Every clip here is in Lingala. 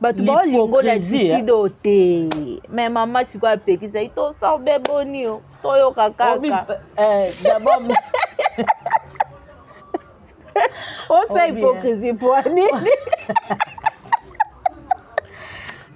Bato baolingo na L'hypocrisie, attitude oyo te. Mais mama sikoyo apekisaki tosorbe boni yo toyoka Obi, kaka. d'abord Osa Obi, hypocrisie po nini?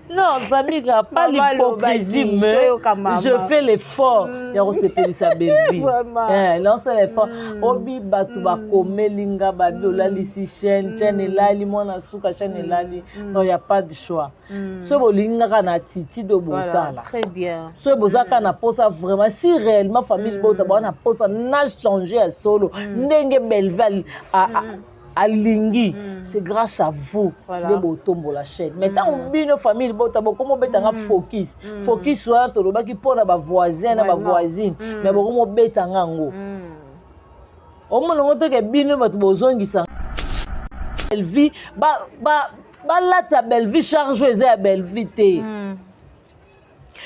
Non, Samira, pas Maman l'hypocrisie, alobaki, mais toyoka mama. je fais l'effort ya kosepelisa Bellevue. Vraiment. Lance l'effort. Obi bato bakomeli nga babi olalisi chaîne, chaîne elali, mwana suka chaîne elali. Donc y a pas de choix. Soki bolingi nga kaka na attitude oyo Voilà, botala. très bien. Soki boza kaka na posa vraiment, si réellement famille bota baza na posa na changer ya solo ndenge Bellevue alingi, c'est grâce à vous Voilà. nde botombola chaîne. Mais ntango bino famille bota bokomi obetanga focus, focus wana tolobaki mpona bavoisin na bavoisine, mais bokomi obetanga yango. Omona yango teke bino bato bozongisa Bellevue, balata Bellevue charge oyo eza ya Bellevue te.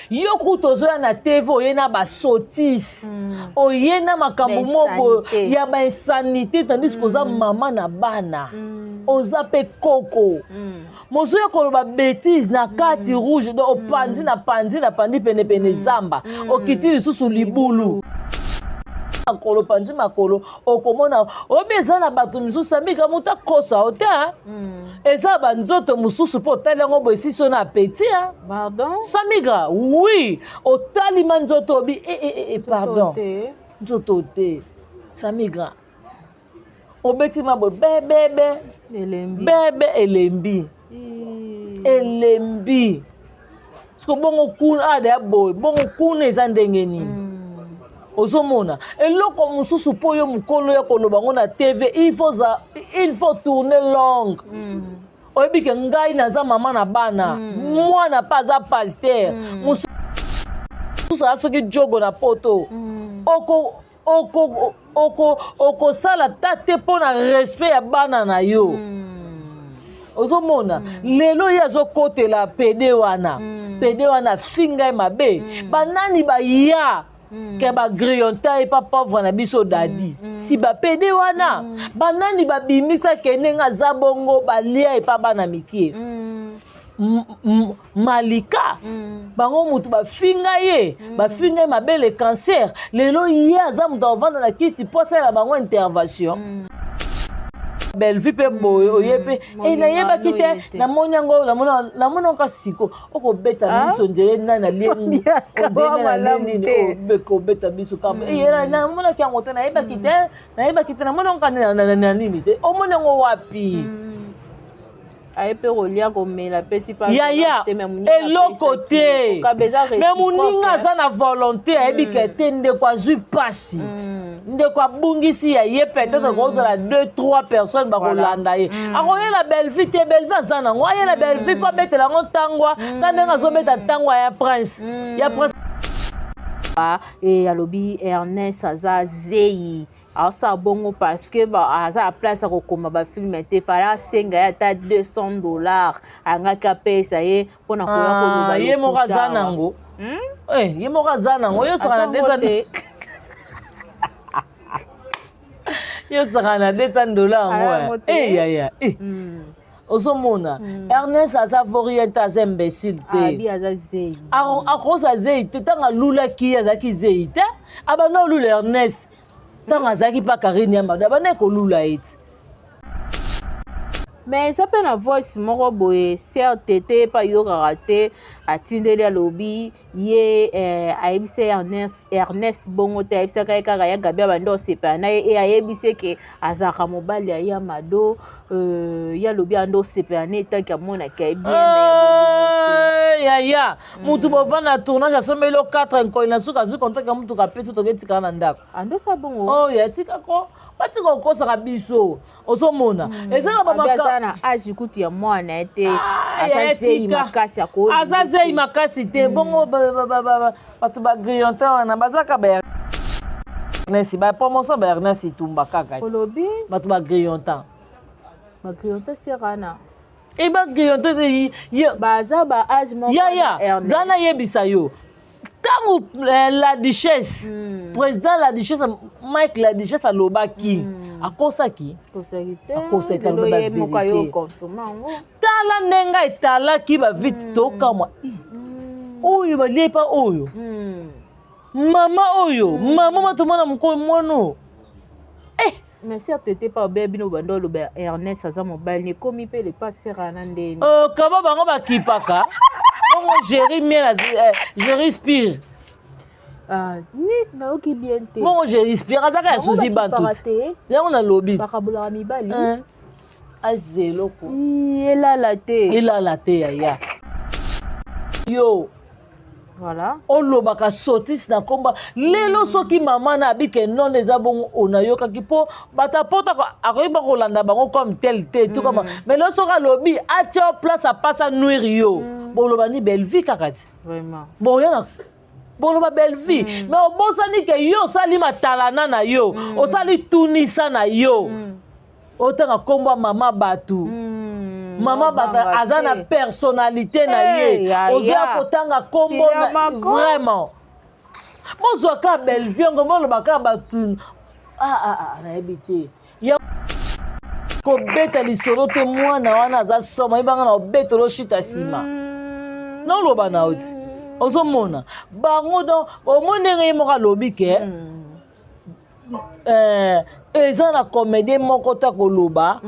Yo kutu ozoya na TV, oye na basotise, oye na makambo moko Bainsanité. ya bainsanité, tandis que oza mama na bana, oza mpe koko. Mozoya koloba bétise na kati rouge, donc opandi na pandi na pandi penepene zamba, okiti lisusu libulu, makolo pandi makolo. Okomona oyebi eza na bato misusu ambika moto akosa yo te, hein. Eza banzoto mosusu mpo otali yango boye, esisi yo na appétit, hein. Pardon. Samigra, oui, otalima nzoto obi pardon. Te. Nzoto te, Samigra, obetima boye bebebe. Elembi. Bebe elembi. Elembi siko bongo kuna ada ya boye, bongo kuna eza ndenge nini? Ozomona eloko mosusu mpo yo mokolo ya koloba yango na TV, il faut tourner langue. Oyebi ke ngai naza mama na bana, mwana mpe aza pasteur, mosusu aza soki jogo na poto. Okosala ta te mpo na respect ya bana na yo. Ozomona lelo ye azokotela pede wana, pede wana afinga ye mabe. Banani baya ke bagrillonta ye pa pauvre na biso dadi? Si bapede wana, banani babimisake ndenge aza bongo, balia epa bana mike? Malika. Bango motu bafinga ye, bafinga ye mabele cancer. Lelo ye aza moto akovanda na kiti mpo asalela bango intervention. Bellevue mpe boye oye mpe e nayebaki te, namoni yango, namoni yango kasi siko okobeta miso nzele nani alie nini, kobeta biso kaka namonaki yango te, nayebaki te, nayebaki te, namoni yango kaka na nini te. Omoni yango wapi? Aye mpe kolia komela apesi. Yaya, eloko te, me moninga aza na volonté, ayebi ke te ndeko azwi mpasi, ndeko abungisi ya ye, peut-être kozala deux trois personnes bakolanda ye. Akoyela Bellevue te, Bellevue aza nango, ayela Bellevue mpo abetela yango ntangwa ta ndenge azobeta ntangwa ya prince, ya prince. E alobi Ernest aza zei, aosala bongo parce que aza na place ya kokoma bafilm te. Fala asenga ye ata 200 $, angaki apesa ye mpona koya koloba. Ye moko aza nango, ye moko aza nango. Yo osaka na 200, yo osaka na 200 $ yango yaya. Ozomona Ernest aza vaurien te, aza imbécile te. Akoza zei te. Ntango alulaki ye azalaki zei te, abanda olula Ernest ntango azalaki mpa Karine ya Mado, abanda kolula ye te. Mais eza mpe na voice moko boye, ser tete epa ayokaka te, atindeli, alobi ye ayebisi Ernest, Ernest bongo te, ayebisaka ye kaka ya Gabi abandi osepela na ye e ayebisi eke azalaka mobali ya ya Mado. Ye alobi andi osepela na etaki amonaki ye bien. Yaya, mutu bovanda tournage, asombeli yo 4 nkoi, na suka azwi contact ya mutuka, apesi, toke etikala na ndako. Andosa bongo. Oyo atikako, batika kokosaka biso. Ozomona eza na aza na age kutu ya mwana ye te, aza zei makasi. Aza zei makasi te bongo. Bato bagrillontin wana bazaka ba Ernest, bapromotion ba Ernest etumba kaka. Olobi? Bato bagrillontin. Bagrillontin serana. E bagrillontin. Baza ba age moko. Yaya, za nayebisa yo, ntango la duchesse, président la duchesse, Mike la duchesse alobaki. Akosaki, akosaki. Tala ndenge etalaki bavite. Tokamwa oyo balie pa oyo mama oyo mama matomona mokolo mwana. Eh! Mais certes te, pa obeya bino bando oloba Ernest aza mobali, ekomi mpe le pasera na ndeni. Kaba bango bakipaka bongo Géri Miel, Géri Spire. Ah, ni nayoki bien te. Bongo Géri Spire azaka ya Suzi Bantu yango nalobi. Bakabolaka mibali. Aza eloko. Elala te. Elala te, yaya yo. Voilà. Olobaka sotise na komba lelo. Soki mama na abike non, eza bongo onayokaki mpo bato apota akoki bakolanda bango comme tel te tout comme. Mais lelo soki alobi atia place apasa nuire yo, boloba ni Bellevie kaka ti. Vraiment. Boya na boloba Bellevie, mais obosani ke yo osali matalana na yo, osali tunisa na yo, otanga nkombo ya mama bato. Mama bato aza na personnalité na ye, ozoya kotanga nkombo. Vraiment, bozwaka Bellevie yango, bolobaka bato. Nayebi te kobeta lisolo te. Mwana wana aza soma, yebanga na obetela oshita nsima. Naoloba na yo ti ozomona bango. Donc omoni ndenge ye moko alobi ke eza na comédien moko ta koloba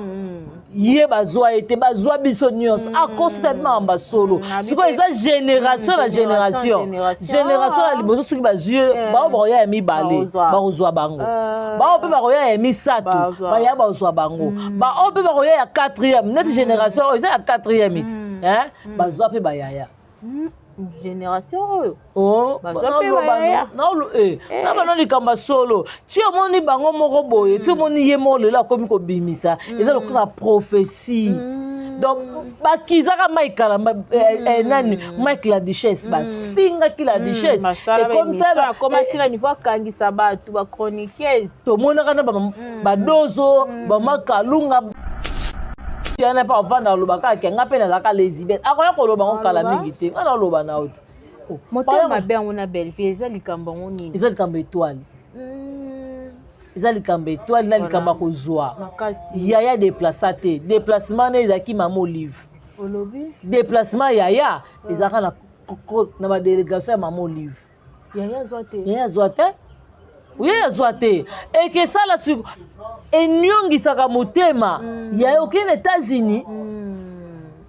ye bazwa ye te, bazwa biso nyonso. Akosita bi makambo solo. Sikoyo eza génération na génération, génération ya liboso soki bazwi bao, bakoya ya mibale bakozwa bango, bao mpe bakoya ya misato baya bazwa bango, bao mpe bakoya ya quatrième. Neti génération oyo eza ya quatrième iti bazwa mpe bayaya. Génération oyo. Oh, na bano likambo ya solo ti omoni bango moko boye, ti omoni ye moko lelo akomi kobimisa, eza lokola prophétie. Donc bakizaka Mike Kalamba, nani, Mike la Duchesse, bafingaki la Duchesse. Ekoma ntina niveau akangisa bato bachroniqueuse. Tomonaka na badozo bamakalunga yana mpe avanda alobaka ake nga mpe nazalaka lesbienne, akoya koloba ngo kala mingi te. Nga naoloba na yo te. Motema mabe yango na Bellevie eza likambo yango nini? Eza likambo étoile, eza likambo étoile na likambo ya kozwa yaya déplaça te. Déplacement ne ezalaki mama Olive. Olobi. Déplacement yaya ezalaka na badélégation ya mama Olive. Yaya azwa te. Yaya azwa te, yaya azwa te. Ekesala siko eniongisaka motema. Yaya okei na États-Unis,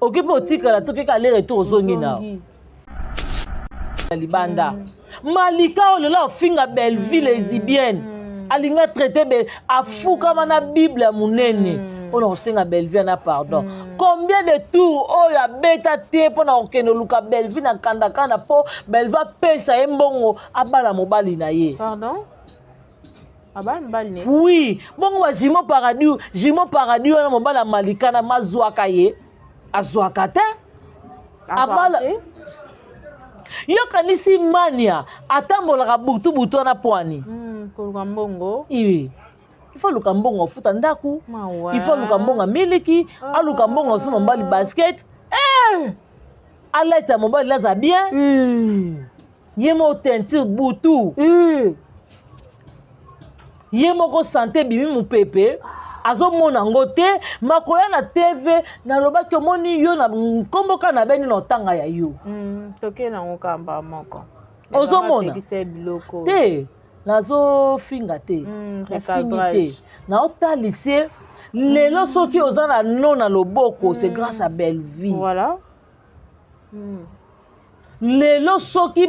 oki mpe otikala tokeka aller retour, ozongi na libanda. Malika oyo lelo afinga Belleville lesbienne, alinga traité be afukama na Bible ya monene mpona kosenga Belleville na pardon. Combien de tour oyo abeta te mpona kokende oluka Belleville na kandakanda mpo Belleville apesa ye mbongo abala mobali na ye? Pardon, abala mobali ne? Oui, bongo bajimo Paradis, Jimo Paradis wana mobali ya Malika na mazwaka ye, azwaka te abala. Yokanisi mania atambolaka butu butu wana pwani. Koluka mbongo. Il faut aluka mbongo afuta ndako, il faut aluka mbongo amiliki, aluka mbongo asomba mobali basket, aleta mobali aza bien. Ye moko teinture butu, ye moko santé ebimi mopepe, azomona yango te. Makoya na TV nalobaki, omoni yo na nkombo kaka na beni na otanga ya yo. Toke nango kamba moko. Ozomona te, nazofinga te, nafingi te, naotalise lelo. Soki oza na no na loboko, c'est grâce à Bellevie. Voilà. Lelo soki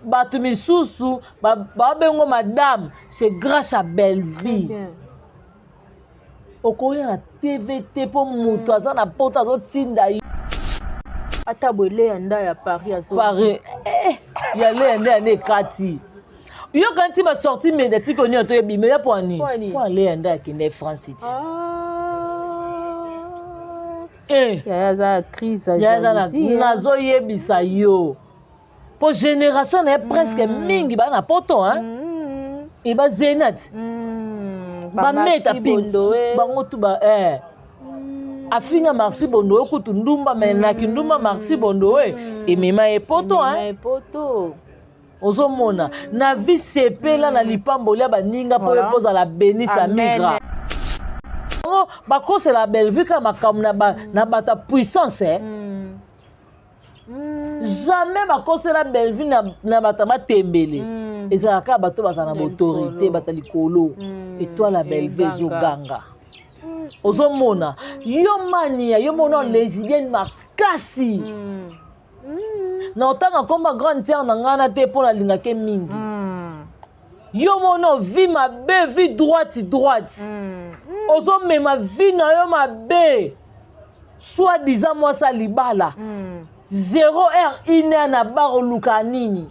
bato misusu babengo madame, c'est grâce à Bellevie. Okoya na TV te mpo moto aza na poto azotinda yo. Ata boye ya nda ya Paris. Paris ya le ya nda ya nde ekati yoka nti basortie médiatique oyo nyonso toyebi ya mpo ani mpo ale ya nda akende France ti. Yaya aza crise. Nazoyebisa yo mpo génération na ye presque mingi baa na poto e bazena ti bameta bango tu ba afinga Marci Bondo oyo kutu ndumba me naki ndumba. Marci Bondo oyo emema ye poto. Ozomona na vie, sepela na lipamboli ya baninga mpo ye mpo ozala béni. Samigra. Mpo bakosela Bellevue kaka makambo na, ba, na bato ya puissance, eh? Jamais bakosela Bellevue na bato ya matembele. Ezalaka kaka bato bazala na baautorité, bato ya likolo. Étoile ya Bellevue ezoganga. Ozomona yo mania, yo mona lesbienne makasi. Na otanga komba grande sœur na ngai na te, mpo nalingake mingi. Yo mona vie mabe, vie droite droite. Ozomema vie na yo mabe, soit disant mwasi ya libala. 0 heure, 1 heure na bar, oluka nini?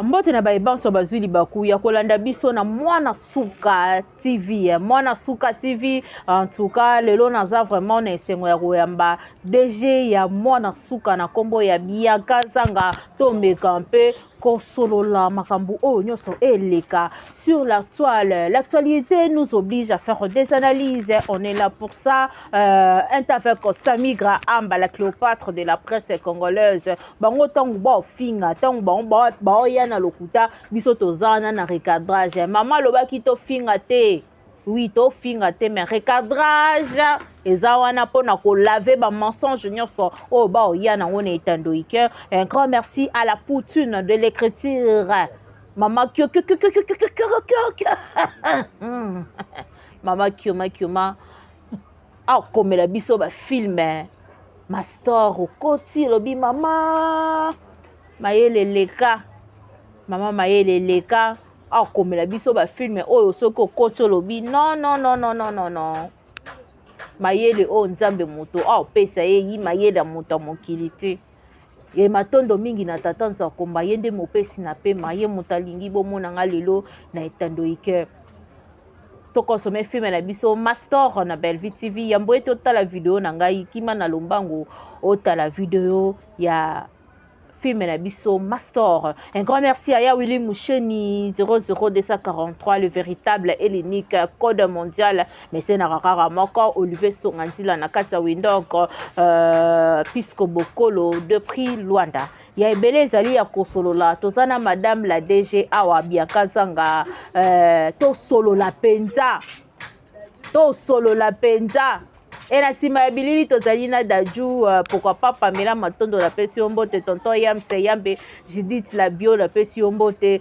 Mbote na bayebanso bazwi libaku ya kolanda biso na Mwana Suka TV, eh, Mwana Suka TV. En tout cas, lelo naza vraiment na esengo ya koyamba DG ya Mwana Suka na nkombo ya Bianca Zanga. Tomeka mpe kosolola makambo oyo nyonso eleka sur la toile. L'actualité nous oblige à faire des analyses, on est là pour ça. Un avec Sami Graham, la Cléopâtre de la presse congolaise. Bango ntango baofinga, ntango bango baoya na lokuta, biso toza wana na recadrage. Mama alobaki tofinga te. Oui, tofinga te, mais recadrage eza wana mpona kolaver bamensonge nyonso oyo baoya nango na etandoike. Un grand merci à la Poutine de l'écriture, mama kio kio kio kio kio kio kio kio, mama Kioma Kioma, akomela biso bafilm Mastor. Okoti, elobi mama mayele eleka, mama mayele eleka, akomela biso bafilm oyo. Soki okoti, olobi non, non, non, non, non, non, non. Mayele oyo Nzambe moto aopesa ye, yi mayele ya moto ya mokili te. Ye matondo mingi na tata Nzakomba, ye nde mopesi na pema, ye moto alingi bomona nga lelo na etando ike. Tokonsome film na biso Mastor na Bellevue TV. Yambo ete otala video na ngai, kima na lombango otala video ya film na biso Mastor. Un grand merci à Yawili Moucheni 00243, le véritable et l'unique code mondial. Mais c'est na moko Olivier Songanzila na kati ya Windok, Pisco Bokolo depuis Luanda. Ya ebele ezali ya kosolola. Toza na madame la DG awa, Bianca Zanga. Tosolola mpenza, tosolola mpenza. E na nsima ya bilili tozali na Daju, pourquoi pas Pamela Matondo, napesi yo mbote. Tonton Yamse Yambe, Judith Labio, napesi yo mbote.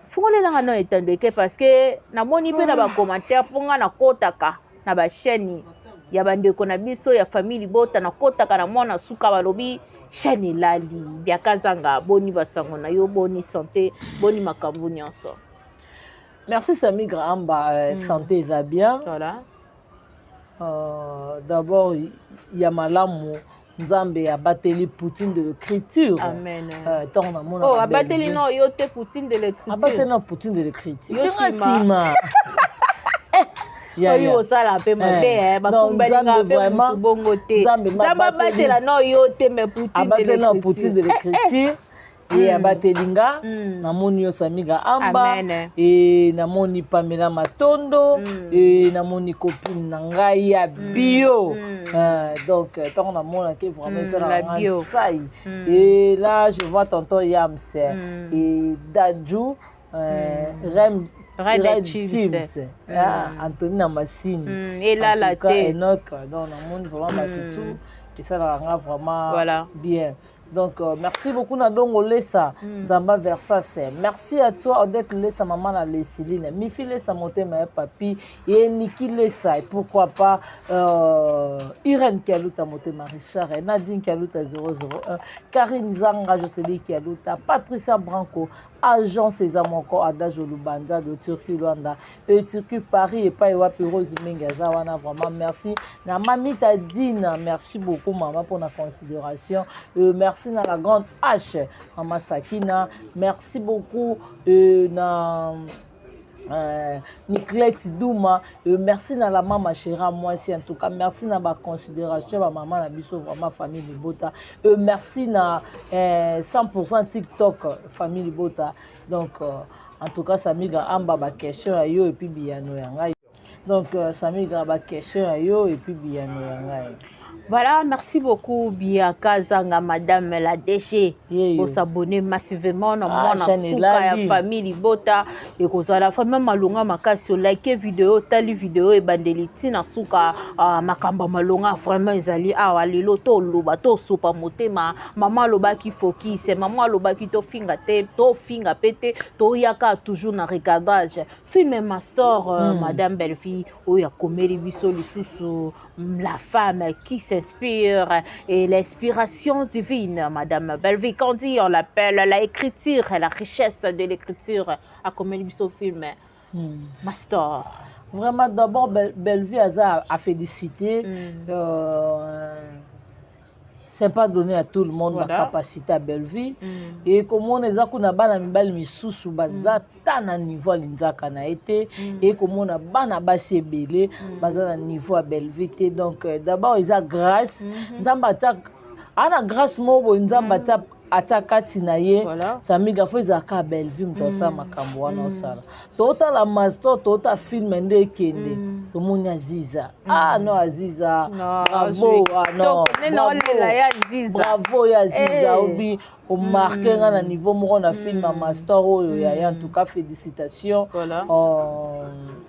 Fungolelanga no etando eke, parce que namoni mpe na bacommentaire, mpo nga nakotaka na bachaîne ya bandeko na biso ya famille libota, nakotaka na Mwana Suka, balobi chaîne elali. Bianca Zanga, boni basango na yo? Boni santé? Boni makambo nyonso? Merci Sami Grahamba. Santé eza bien. Voilà. D'abord ya malamu, Nzambe abateli Poutine de l'écriture. Amen. Ntango namona Oh, abateli no yo te, Poutine de l'écriture. Abateli na Poutine de l'écriture. Yo Nga nsima. Nsima. Oyo osala mpe mabe, bakumbalinga mpe mutu bongo te. Nzambe Nzambe abatela no yo te, mais Poutine de abateli na Poutine de l'écriture. l'écriture ye, abateli nga. Namoni yo Samiga Amba. Amen. E namoni Pamela Matondo. E namoni copine na ngai ya bio. Donc ntango namonaki vraiment esalaka la nga bio. nsai. Et là je vois tonton Yams et Dadju, Rem Red Red Teams. Teams. Ah, Anthony na Masini. Elala En tout cas, te. Enoch, donc namoni vraiment bato tout esalaka nga vraiment Voilà. bien. Donc merci beaucoup na Dongo Lesa, Nzamba Versas. Merci à toi Odette Lesa, maman na Lesiline. Mifi Lesa motema ya papi et Niki Lesa et pourquoi pas Irène Kialuta motema Richard et Nadine Kialuta 001, Karine Zanga Jocelyne Kialuta, Patricia Branco, agent César Moko Adage Lubanza de Turquie Luanda et Turquie Paris et pas wapi Rose Mingi aza wana. Vraiment merci na Mamita Dina, merci beaucoup maman pour la considération. Merci na la grande H maman Sakina, merci beaucoup na Niclette Douma, merci na la mama chéra mwasi. En tout cas merci na ba considération ba maman na biso, vraiment famille Libota. Merci na 100% TikTok famille Libota. Donc en tout cas Samiga amba ba question ya yo et puis biyano ya ngai. Donc Samiga ba question ya yo et puis biyano ya ngai. Voilà, merci beaucoup Biaka Zanga, madame la DG. Ye yo. S'abonner massivement na Ah, mwana chaîne suka ya elali. famille Libota et kozala famille malonga makasi. Like vidéo, tali vidéo ebandeli ntina suka. Makambo ya malonga vraiment ezali awa lelo. Toloba, tosopa motema. Mama alobaki focus, mama alobaki tofinga te, tofinga pe te, toyaka toujours na recadrage film master. Madame Belleville oyo akomeli biso lisusu la femme qui s'inspire et l'inspiration divine, madame Belleville Kandi, on l'appelle la écriture, la richesse de l'écriture, akomeli biso film master. Vraiment d'abord Belleville aza à féliciter. C'est pas donné à tout le monde. Bacapacité ya Belleville e komona eza kuna, bana mibali misusu baza ta na niveau ya linzaka na ye te. E komona bana basi ebele baza na niveau ya Belleville te. Donc d'abord eza grâce. Nzambe atia aa na grâce moko boye, Nzambe atia kati na ye. Samiga fo ezalaka Belleville moto asala makambo wana. Osala totala master, totala film nde ekende. Tomoni Aziza. Ah non, Aziza, bravo. Ah non, bravo ye Aziza. Obi omarquer nga na niveau moko na film ya master oyo yaya. En tout cas félicitation.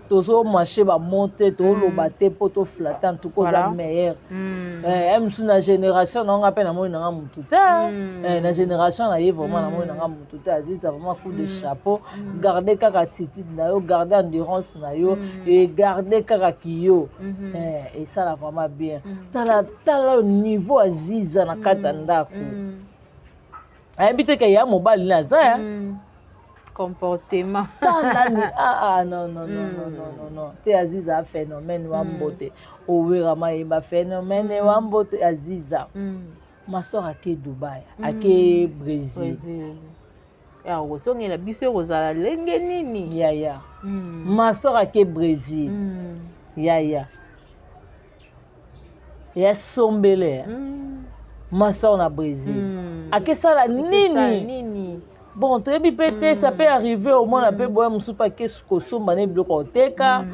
Tozomarcher bamonte, toloba te mpo toflatter. En tout cas oza meilleur mosusu na génération na nga mpe namoni nanga motu te na génération na ye. Vraiment namoni nanga motu te. Aziza, vraiment coup de chapeau. Garde kaka attitude na yo, garde endurance na yo e garde kaka kiyo, esala vraiment bien. Tala, tala niveau Aziza na kati ya ndako. Ayebi te ke ya mobali na aza ya Comportement. Tala ni ah, ah non, non, non, non, non, non, non te. Aziza a phénomène wa mbote owera mayemba, phénomène wa mbote Aziza. Master ake Dubai, ake Brésil. Kozongela biso ekozala ndenge nini? Yaya, master ake Brésil. Yaya, ya sombele master na Brésil akesala nini? Bon, toyebi mpe te, ça peut arriver omona mpe boya mosusu mpe ake kosomba ne biloko koteka,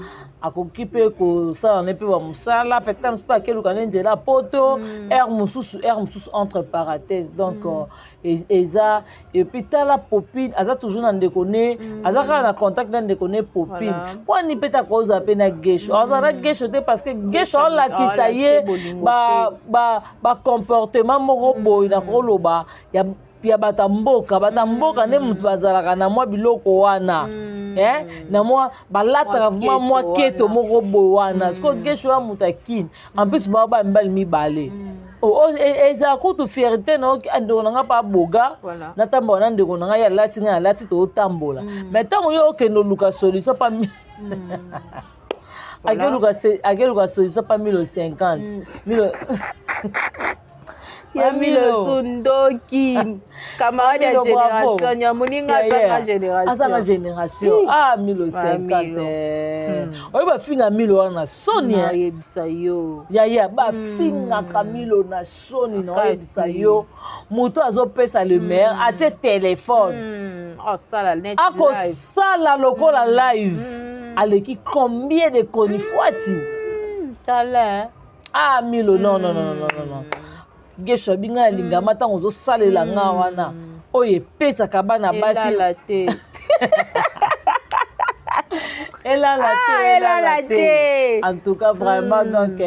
akoki mpe kosala ne mpe bamosala. Peut-être mosusu mpe akeluka ne nzela poto aire mosusu, aire mosusu, entre parenthèse. Donc eza et puis tala Popine aza toujours na ndeko ne, aza kaka na contact na ndeko ne Popine. Mpo ani mpe ta kozala mpe na Gesho, azala na Gesho te parce que Gesho aolakisa ye bacomportement moko boye na koloba ya bato ya mboka. Bato ya mboka nde moto bazalaka na mwa biloko wana, na mwa balataka vraiment mwa keto moko boye wana. Sikoyo Gesho ya moto akini, en plus bao ba mibali mibale, ezala kutu fierté na ndeko na nga mpe aboga natambola na ndeko na ngai, alati ngai alati, tootambola. Mais ntango yo okende oluka solution pa akeluka solution pa milo 50 milo. Ya milo ndoki, camarade ya génération ya moninga, azanga génération. Azanga génération. Ah, milo 50, oyo bafinga milo wana na soni. Oyebisa yo. Yaya, bafingaka milo na soni na oyebisa yo. Moto azopesa le maire atie telefone, akosala lokola live. Aleki combien de konifwati? Tala. Ah milo, non, non, non, non, non, non. Gesho abinga alingama ntango ozosalela nga wana oyo epesaka bana basi. Elala te. Elala te. Elala te. En tout cas vraiment. Donc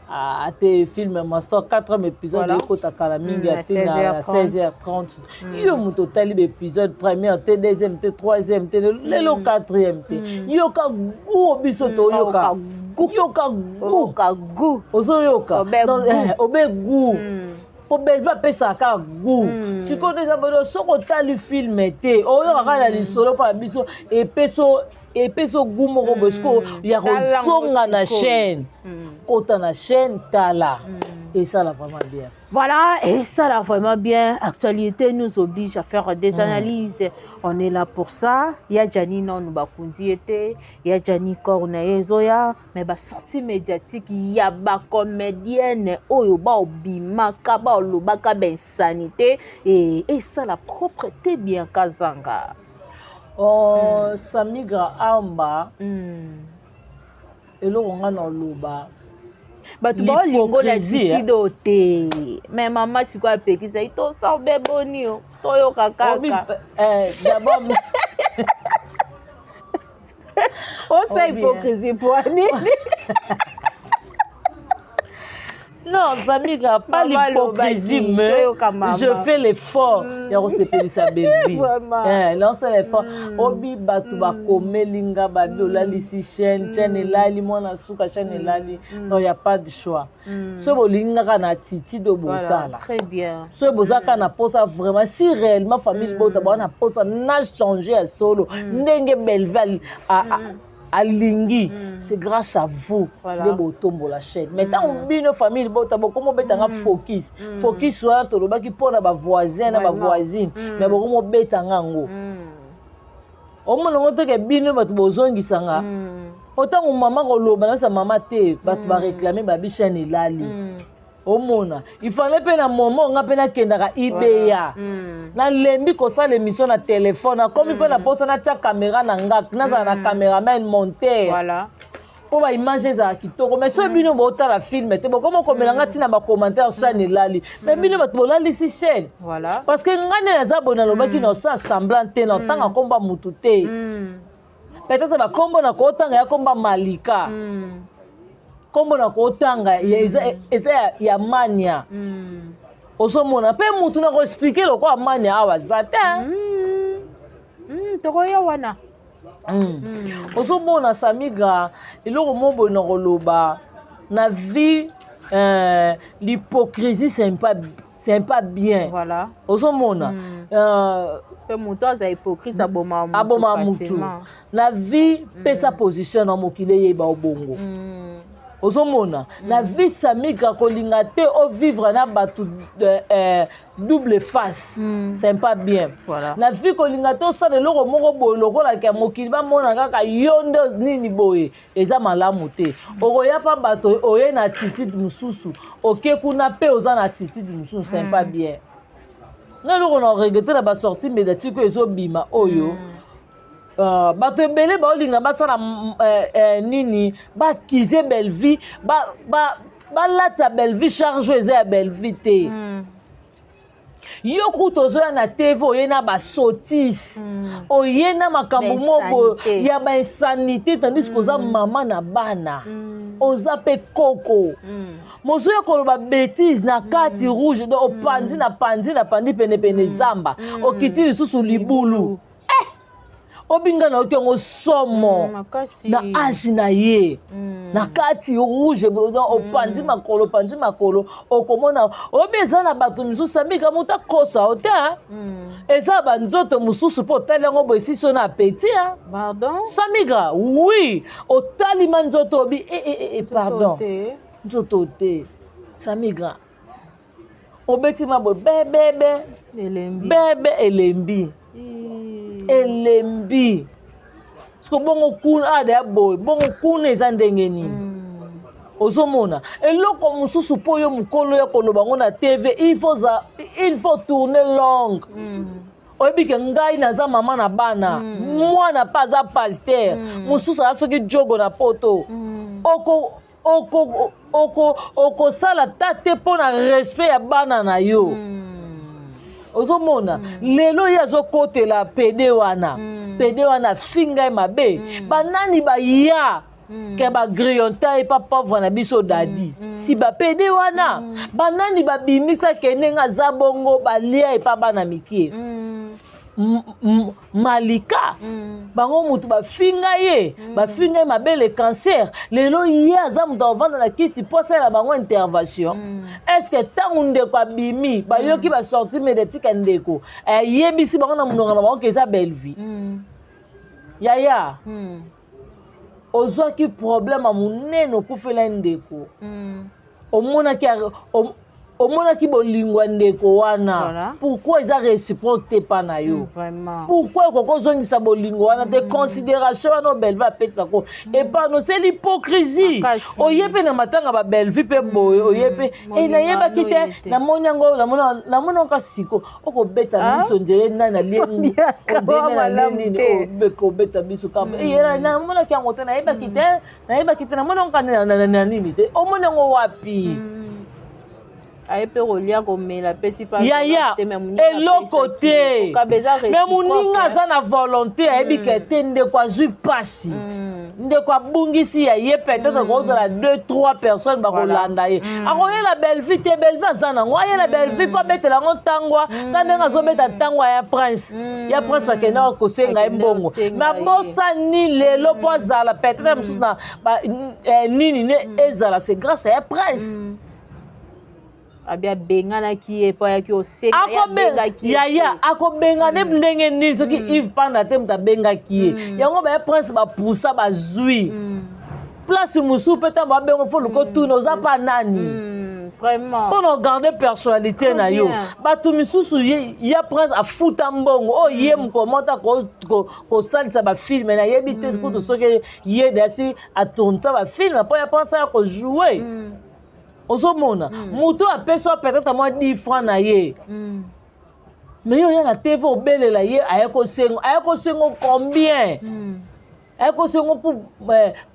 Ah, te film master 4e épisode ekota kala mingi ate na 16h30. Yo moto otali baépisode première te, deuxième te, troisième te, lelo quatrième te, yoka goût. Biso toyoka, yoka goût. Ozoyoka obe goût, po Belvi apesaka kaka goût. Sikoyo nde eza bodo, soki otali film te, oyoka kaka na lisolo mpo na biso epesi goût moko boye. Sikoyo ya kozonga na chaîne, kota na chaîne, tala, esala vraiment bien. Voilà, et ça là vraiment bien. Actualité nous oblige à faire des analyses. On est là pour ça. Il y a Gianni non nous bakundi été, il y a Gianni corps na ezoya, mais ba sortie médiatique, il y a ba comédienne oyo ba obimaka ba olobaka ba insanité et ça la propreté bien kazanga. Oh, Samigra Amba. Eloko nga na oloba. Bato baolingo na titido te, mais mama sikoyo apekisa ye, tosobe boni o toyoka kaka. D'abord osa hypocrisie po nini? Non, Samira, pas l'hypocrisie, mais je fais l'effort. Ya kosepelisa Belvi. Eh, lance l'effort. Obi bato bakomeli nga, babi olalisi chaîne, chaîne elali, mwana suka chaîne elali. Donc y a pas de choix. So bolingi kaka na attitude botala. Très bien. So boza kaka na posa vraiment, si réellement famille bota baza na posa na changer ya solo ndenge Belvi alingi, c'est grâce à vous nde botombola chaîne. Mais ntango bino famille bota bokomi obetanga focus, focus wana tolobaki mpona bavoisin na bavoisine, mais bokomi obetanga yango, omona ngo teke bino bato bozongisanga. Otango mama koloba nasa mama te, bato baréclame, babi chaîne elali. Omona ifale mpe na momo nga mpe nakendaka ibeya, nalembi kosala émission na telefone, nakomi mpe na posa natia caméra na nga, nazala na caméraman, monteur, mpo baimage ezala kitoko. Mais soki bino botala film te, bokoma okomela nga ntina bacommentaire chaîne elali, mais bino bato bolalisi chaîne. Parce que nga nde naza boye, nalobaki na osala semblant te, na otanga komba mutu te. Peut-être bakombo na kootanga ya komba Malika, kombo na kootanga eza ya mania. Ozomona mpe mutu na koexpliquer lokola mania awa aza te. Tokoya wana. Ozomona Samiga, eloko mo boye na koloba na vie, l'hypocrisie, c'est pas bien. Ozomona. Mpe moto aza hypocrite aboma. Aboma mutu na vie. Pesa position na mokili, eyeba obongo. Ozomona na vie, Samika, kolinga te ovivre na bato double face, c'est pas bien. Na vie, kolinga te osala eloko moko boye lokolaka mokili bamona kaka yo nde nini boye, eza malamu te. Okoya mpa bato oye na attitude mosusu, oke kuna mpe oza na attitude mosusu, c'est pas bien. Nga eloko na regretter na basortie médiatique oyo ezobima oyo, bato ebele baolinga basala nini, bakize Bellevie, balata Bellevie charge oyo eza ya Bellevie te. Yo kuta ozoya na TV, oye na basotis, oye na makambo moko Bainsanité. ya bainsanité, tandis que oza mama na bana, oza mpe koko. Mozoya koloba bétise na kati rouge, donc opandi na pandi na pandi penepene zamba, okiti lisusu libulu. Eh! Obinga na oki yango somo. Makasi. Na age na ye, na kati rouge, donc opandi makolo, opandi makolo, okomona oyebi eza na bato misusu ambika moto akosa yo te, hein. Eza banzoto mosusu mpo otali yango boye, esisi yo na appétit, hein. Pardon. Samigra, oui, otalima nzoto obi e, pardon. Te. Nzoto te, Samigra, obetima boye bebebe. Elembi. Bebe elembi. Elembi siko bongo kuna ada ya boye, bongo kuna eza ndenge nini? Ozomona eloko mosusu mpo yo mokolo ya koloba yango na TV, il faut tourner langue. Oyebi ke ngai naza mama na bana, mwana mpe aza pasteur, mosusu aza soki jogo na poto. Okosala ta te mpo na respect ya bana na yo. Ozomona lelo ye azokotela pede wana, pede wana afinga ye mabe, banani baya. Ke bagrillonta ye pa pauvre na biso dadi. Si bapede wana, banani babimisa ke ndenge aza bongo, balia epa bana mike? Malika. Bango motu bafinga ye, bafinga ye mabele cancer. Lelo ye aza moto akovanda na kiti mpo asalela bango intervention. Est ce que ntango ndeko abimi, bayoki basortie médiatique ya ndeko, ayebisi bango na monoko na bango ke eza Bellevie? Yaya, ozwaki problème ya monene, okufela ye ndeko. Omonaki bolingo ya ndeko wana. Pourquoi eza réciproque te mpa na yo? Pourquoi okoki ozongisa bolingo wana te, considération wana oyo Bellevie apesako epano? C'est l'hypocrisie. Makasi. Oye mpe na matanga babellevie mpe boye, oye mpe e nayebaki te. Oye te. Namoni yango, namoni yango kasi siko okobeta miso nzele nani alie. Toliaka Nzele malamu nini? te. Kobeta biso kaka. Namonaki yango te, nayebaki te, nayebaki te, namoni yango kaka na nini te. Omoni yango wapi? Aye mpe kolia, komela, apesi pa. Yaya, eloko te, me moninga aza na volonté, ayebi ke te ndeko azwi mpasi, ndeko abungisi ya ye. Peut-être kozala deux, trois personnes bakolanda ye. Akoyela Bellevie te, Bellevie aza nango. Ayela Bellevie mpo abetela yango ntangwa ta ndenge azobeta ntangwa ya Prince. Ya Prince akendaka kosenga ye Akendaka mbongo. kosenga Me ye. abosani lelo mpo azala peut-être mosusu na nini ne ezala, c'est grâce ya Prince. Abi abenganaki ye mpo ayaki osenga ye. Abengaki ye Yaya, te. akobengana ndenge nini soki Yves Panda te moto abengaki ye? Yango baya Prince bapusa, bazwi place mosusu mpe. Ntango babengo, fo luka otuna oza pa nani. Vraiment. Mpo na ogarde personnalité na yo. Bien. Bato misusu ya Prince afuta mbongo oyo ye mokolo moko ta kosalisa bafilm, nayebi te kutu soki ye dasi atournisa bafilm mpo ya Prince aya kojoue. Ozomona moto apesi wa peut-être mwa 10 franc na ye, mais yo oya na TV, obelela ye aye kosengo, aye kosengo combien? Aye kosengo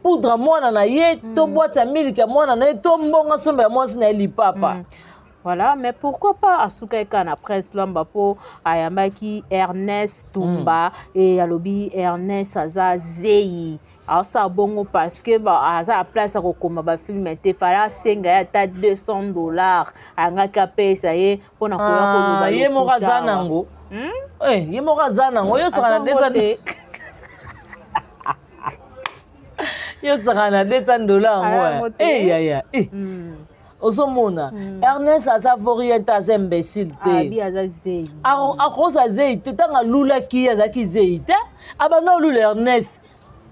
poudre mwana na ye, to boîte ya miliki ya mwana na ye, to mbongo asomba ya mwasi na ye lipapa. Voilà, mais pourquoi pas asuka eka na Prince Lwamba, mpo ayambaki Ernest Tumba e alobi Ernest aza zei, aosala bongo parce que aza na place ya kokoma bafilm te. Fala asenga ye ata 200 $, angaki apesa ye mpona koya koloba. Ah, ye moko aza nango. Eh, ye moko aza nango. Yo osaka na 200, yo osaka na 200 $ yango. Yango te. Eh, yaya, eh. Ozomona, Ernest aza vaurien te, aza imbécile te. Abi aza zei. Akoza zei te. Ntango alulaki ye, azalaki zei te. Abanda olula Ernest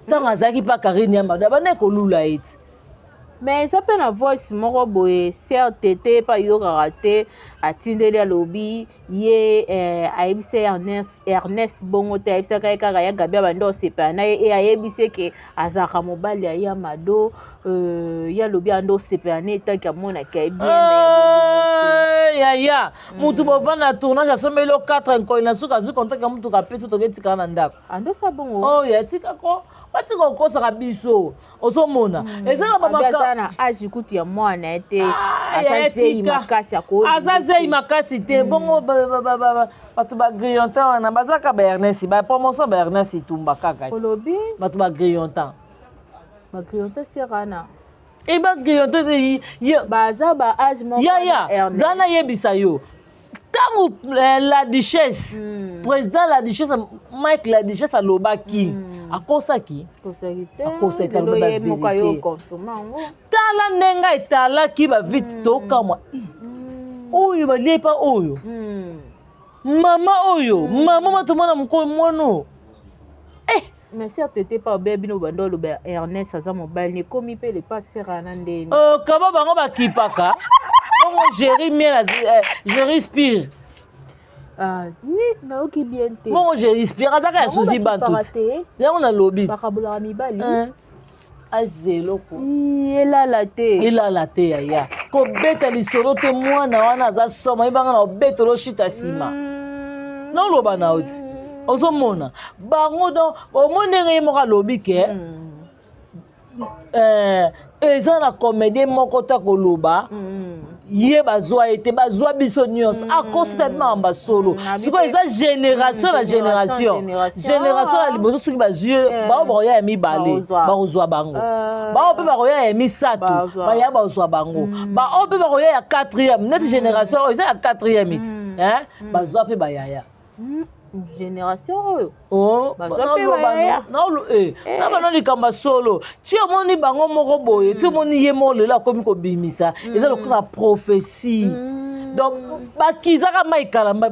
ntango azalaki mpa Karine Yamado, abanda kolula ye te. Mais eza mpe na voice moko boye, sœur Tete mpe ayokaka te, atindeli, alobi ye ayebisi Ernest bongo te, ayebisaka ye kaka ya Gabi abandi osepela na ye e ayebisi eke azalaka mobali ya ya Mado. Ye alobi ando osepela na ye tanki amonaki ye bien, mais ya bolingo te. Yaya, mutu bovanda na tournage, asombeli yo 4 nkoi, na suka azwi contact ya mutuka, apesi, toke etikala na ndako. Andosa bongo. Oyo atikako, batika kokosaka biso. Ozomona, eza na Abi aza bamaka na age kutu ya mwana ye te. Ah, aza yaya, zei tika. makasi akolinga Aza zei te. makasi te. Bongo bato bagrillontin wana bazaka ba Ernest, bapromotion ba Ernest Etumba kaka te. Olobi? Bato bagrillontin. Bagrillontin serana. E bagrillontin ye. Baza ba age moko Yaya, na Ernest. za nayebisa yo, ntango la duchesse, président la duchesse, Mike la duchesse alobaki, akosaki? Kosaki te. Akosaki te, lelo alobi ye moko bavérité. ayo confirme yango. Tala ndenge etalaki bavite, tokamwa. Oyo balie pa oyo mama oyo, mama matomona mokolo mwana eh. Mais sœur Tete pa obeya bino bando oloba Ernest aza mobali, ekomi mpe lepa sera na ndeni. Kaba bango bakipaka bongo Géri miel, Géri Spire. Ah, ni nayoki bien te. Bongo Géri Spire azaka ya Bango Suzi Bantu. bakipaka te. Yango nalobi. Bakabolaka mibali. Aza eloko. Ii, elala te. Elala te yaya, kobeta lisolo te. Mwana wana aza soma, yebanga na obetela oshita nsima. Naoloba na yo ti ozomona bango. Donc omoni ndenge ye moko alobi ke eza na comédien moko ta koloba. Ye bazwa ye te, bazwa biso nyonso. Akosi na makambo ya solo. Sikoyo eza génération na génération, génération ya liboso soki bazwi ye, bango bakoya ya mibale, bakozwa bango. Bango mpe bakoya ya misato, baya bazwa bango. Baoyo mpe bakoya ya quatrième, neti génération oyo eza ya quatrième iti, bazwa mpe bayaya. Génération oyo. Oh, Bazwa mpe bayaya. Na bano likambo ya solo ti omoni bango moko boye, ti omoni ye moko lelo akomi kobimisa, eza lokola prophétie. Donc bakizaka Mike Kalamba,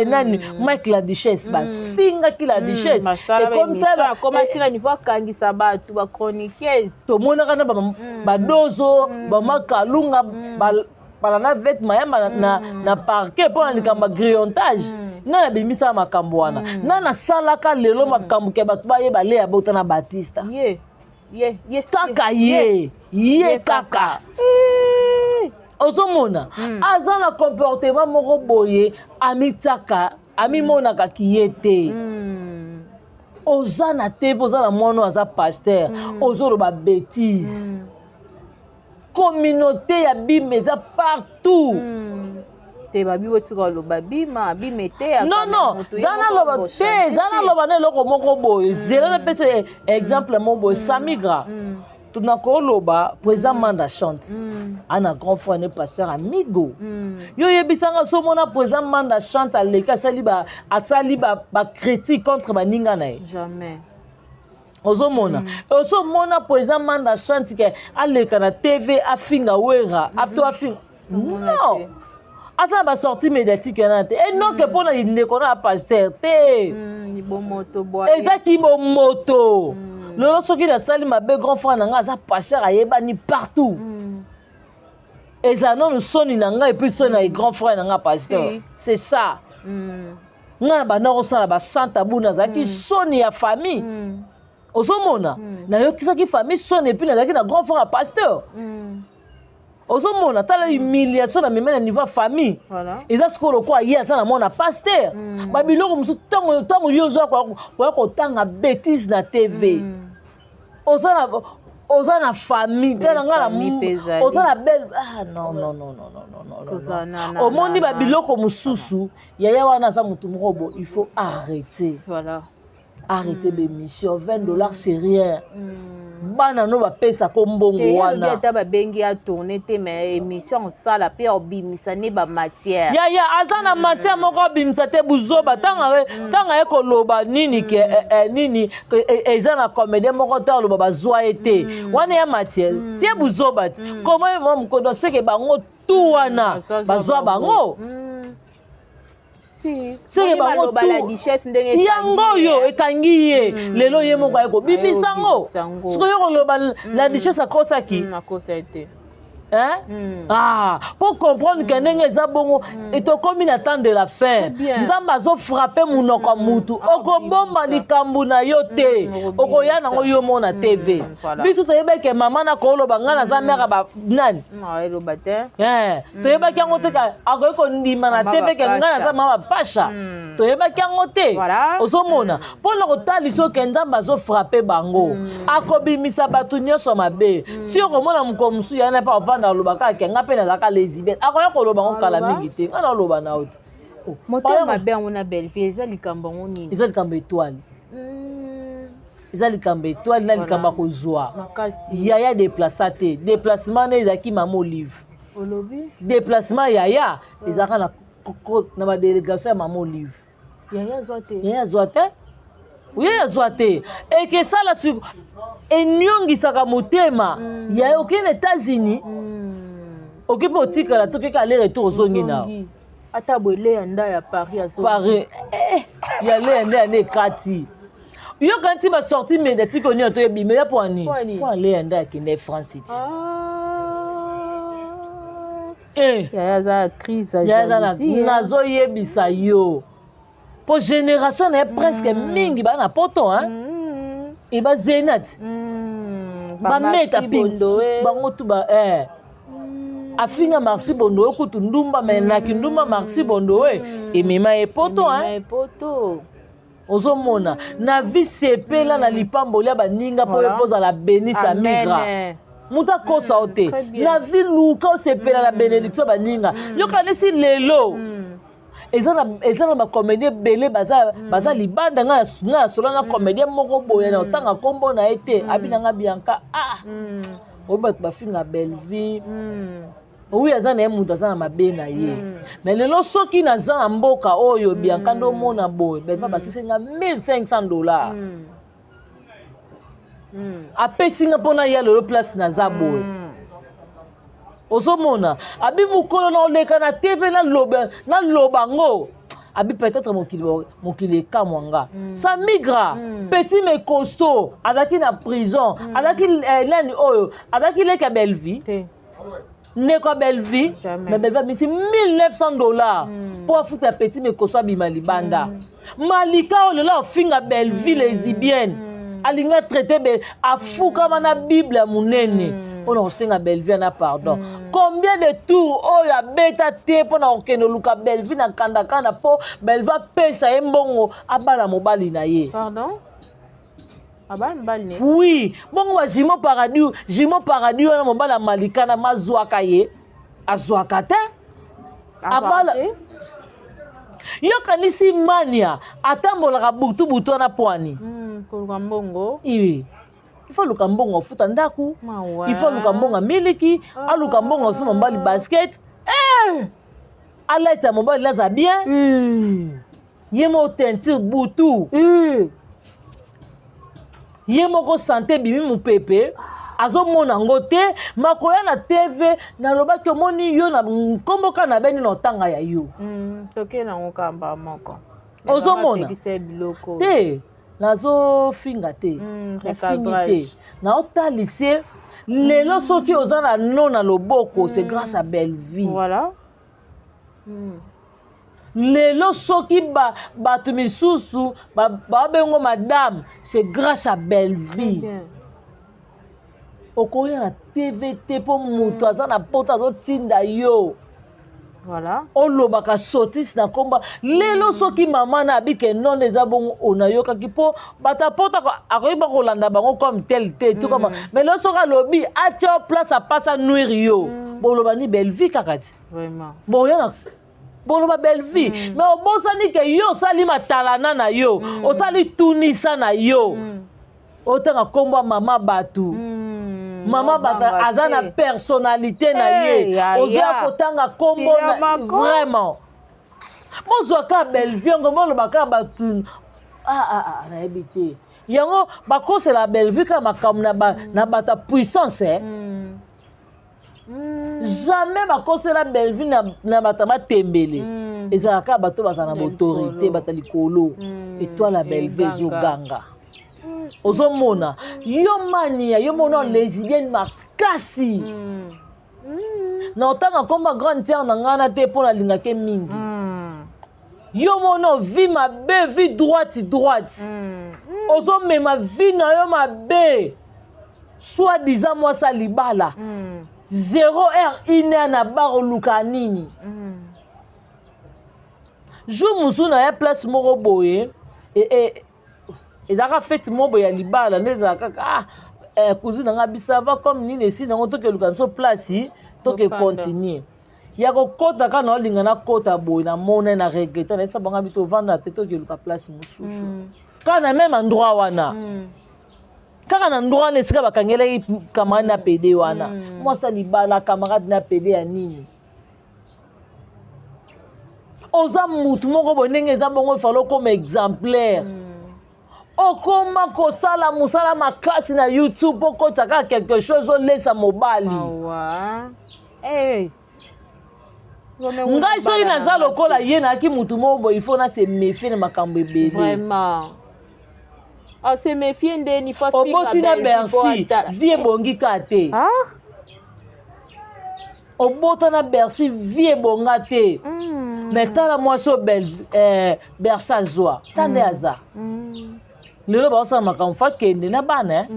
nani, Mike la Duchesse, bafingaki la Duchesse. Ekomisa akoma ntina niveau akangisa bato bachroniqueuse. Tomonaka na badozo, bamakalunga, balanda vet mayamba na parquet mpo na likambo ya grillontage. Nani abimisaka makambo wana? Nani asalaka lelo makambo ke bato bayeba le abota na Batista? Ye ye ye. Kaka ye ye kaka. Ozomona aza na comportement moko boye, amitiaka, amimonaka ki ye te. Oza na TV, oza na mwana oyo aza pasteur, ozoloba bétise. Communauté ya bime eza partout. Te, babi botika koloba bima bima eteyaka. Non, non, za naloba te, za naloba na eloko moko boye. Zela napesa exemple moko boye. Samigra, tunakoloba président Manda Chante ana grand frère ne pasteur Amigo. Yo oyebisanga so omona président Manda Chante aleki asali bacritique contre baninga na ye? Jamais. Ozomona, ozomona président Manda Chante ke aleka na TV afinga Wera to afinga? Non, aza na basortie médiatique wana te. Enoke mpo na ndeko na pasteur te. Bomoto bwa. Ezaki bomoto. Lelo soki nasali mabe, grand frère na ngai aza pasteur, ayebani partout. Ezala nanu soni na ngai et puis soni na grand frère na ngai pasteur. C'est ça. Ngai na banda kosala basanta bu, nazalaki soni ya famille. Ozomona, nayokisaki famille soni et puis nazalaki na grand frère ya pasteur. Ozomona, tala humiliation na meme na niveau ya famille. Eza sikoyo lokola ye aza na mwana pasteur. Babiloko mosusu, ntango yo ozwa koya kotanga bétise na TV, oza na famille, tala nga oza na belle. Ah non, non, non, non, non, non, non, non. Omoni babiloko mosusu, yaya wana aza motu moko bo, il faut arrêter. Arrêter bémission. 20 $, c'est rien. Bana no bapesaka mbongo wana. Ata babengi atourne te, mais émission osala mpe obimisa ne bamatière. Yaya aza na matière moko abimisa te. Buzoba, ntango aye koloba nini ke nini eza na comédien moko te aloba bazwa ye te, wana ya matière si ye buzoba ti koma ye mokondo seke bango tu wana bazwa bango. Seke bango yango oyo ekangi ye lelo, ye moko aye kobimisa yango. Sikoyo yo koloba la Duchesse akosaki. Ah, pour comprendre ke ndenge eza bongo, tokomi na temps de la fin. Nzambe azofrappe monoko ya mutu. Okobomba likambo na yo te, okoya nango yo moko na TV. Biso toyebaki mama na koloba ngai naza mare ba nani, toyebaki yango te. Akoki kondima na TV ke ngai naza mama bapasha, toyebaki yango te. Ozomona, mpona kotalisa oke Nzambe azofrappe bango, akobimisa bato nyonso mabe. Ti okomona mokolo mosusu yana mpe avanda aloba kaka ke nga mpe nazalaka lesbienne, akoya koloba ngo kala mingi te. Nga naoloba na yo te. Motema mabe yango na Bellevue eza likambo yango nini? Eza likambo étoile, eza likambo étoile na likambo ya kozwa. Yaya déplaça te, déplacement ne ezalaki mama Olive. Olobi? Déplacement yaya ezalaka na badélégation ya mama Olive. Yaya azwa te. Yaya azwa te, ye azwa te. Ekesala eniongisaka motema. Yaya okei na États-Unis, oki mpe otikala tokeka aller retour, ozongi na Ata boye ya nda ya Paris. Paris ya le ya nde ya nde ekati. Yoka nti basortie médiatique oyo nini toyebima eza mpo nini? Mpo ale ya nde akende France City. Yaya aza crise. Nazoyebisa yo, mpo génération na ye presque mingi baa na poto e bazena ti bameta bango tu ba afinga Marci Bondo oyo kutu ndumba me naki ndumba. Marci Bondo oyo emema ye poto. Ozomona na vie, sepela na lipamboli ya baninga mpo ye mpo ozala béni. Samigra. Moto akosa yo te. Très bien. Na vie, luka osepela na bénédiction baninga. Yokanisi lelo eza na bacomédien ebele baza libanda. Ngai ya solo na comédien moko boye na otanga nkombo na ye te, abi na nga Bianca, ah, oyo bato bafinga Bellevie. Oui, aza na ye, moto aza na mabe na ye. Mais lelo soki naza na mboka oyo, Bianca, nde omona boye, Bellevie abakisi nga 1500 $. Apesi nga mpona ya lelo place naza boye. Ozomona, abi mokolo na oleka na TV, naloba ngo, abi peut-être mokili ekamwa nga. Samigra, petit mais costaud, azalaki na prison. Azalaki nani oyo azalaki leki ya Bellevie? Te. Ndeko ya Bellevie. Jamais. Mais Bellevie amisi 1900 $ mpo afuta petit mais costaud abima libanda. Malika oyo lelo afinga Bellevie lesbienne, alingi atraite be, afukama na Bible ya monene mpona kosenga Bellevie na pardon. Combien de tour oyo abeta te mpona kokende oluka Bellevie na kandakanda mpo Bellevie apesa ye mbongo abala mobali na ye? Pardon, abali mobali ne? Oui, bongo bajimo Paradis, Jimo Paradis wana, mobali ya Malika na mazwaka ye, azwaka te. Abala te. Yokanisi mania atambolaka butu butu wana pwani. Koluka mbongo. Il faut aluka mbongo afuta ndako. Mawa. Il faut aluka mbongo ya miliki, aluka mbongo asomba mobali basket, alata mobali aza bien. Ye moko teinture butu. Ye moko santé ebimi mopepe, azomona yango te. Makoya na TV nalobaki, omoni yo na nkombo kaka na beni na otanga ya yo. Toke nango kamba moko. Ozomona? Apekisa biloko. Te, nazofinga te. Nafingi te. Recadrage. Naotalise lelo soki oza na no na loboko, c'est grâce à Bellevie. Voilà. Lelo soki bato misusu babengo madame, c'est grâce à Bellevie. Bien. Okoya na TV te mpo moto aza na poto azotinda yo. Olobaka sotisi na komba. Lelo soki mama na abike nono eza bongo, onayokaki mpo bato ya poto akoyeba kolanda bango comme tel te tout comme. Mais lelo soki alobi atia yo place, apasa nuire yo, boloba ni Bellevie kaka ti. Boya na boloba Bellevie. Mais obosani ke yo osali matalana na yo, osali tunisa na yo, otanga nkombo ya mama bato. Mama bato Obanga aza na te. personnalité na ye. Hey, ya, Ozoya ya. kotanga nkombo Sila mako. vraiment, bozwa kaka Bellevie yango, boloba kaka bato. Ah, ah, ah, nayebi te, yango bakosela Bellevie kaka makambo na bato ya puissance, eh? Jamais bakosela Bellevie na bato ya matembele. Ezalaka kaka bato bazala na Ya baautorité, likolo. bato ya likolo. Étoile ya Bellevie Ezanga. ezoganga. Ozomona yo mania, yo mona lesbienne makasi. Na otanga nkomba grande sœur na ngai na te mpo nalingake mingi. Yo mona vie mabe, vie droite droite. Ozomema vie na yo mabe, soit disant mwasi ya libala. 0 heure, 1 heure na bar, oluka nini? Jour mosusu na ya place moko boye, ezalaka fête moko boye ya libala nde ezalaka kaka, ah, cousine na nga bisava comme nini esi nango, tokeluka biso place toke Tofanda. Continue ya kokɔta kaka na olinga nakɔta boye, namona na regretter, nayesa bango bi tovanda te, tokeluka place mosusu. Kaka na même endroit wana. Kaka na endroit wana esika bakangelaki camarade na pede wana. Mwasi ya libala, camarade na pede ya nini? Oza mutu moko boye, ndenge eza bongo, efale okoma exemplaire. Okoma kosala mosala makasi na YouTube mpo okota kaka quelque chose olesa mobali. Mawa. Hey. Ngai soki naza lokola ye, nayaki mutu moko boye, il faut na se méfie na makambo ebele. Vraiment. Oh, se méfier ndeni faut Oboti na Bercy, vie ebongi kaka te. Ah? Obota na Bercy, vie ebonga te. Mais tala mwasi oyo Bercy azwa, ta nde aza. Lelo baosala makambo, fa kende na bana, eh?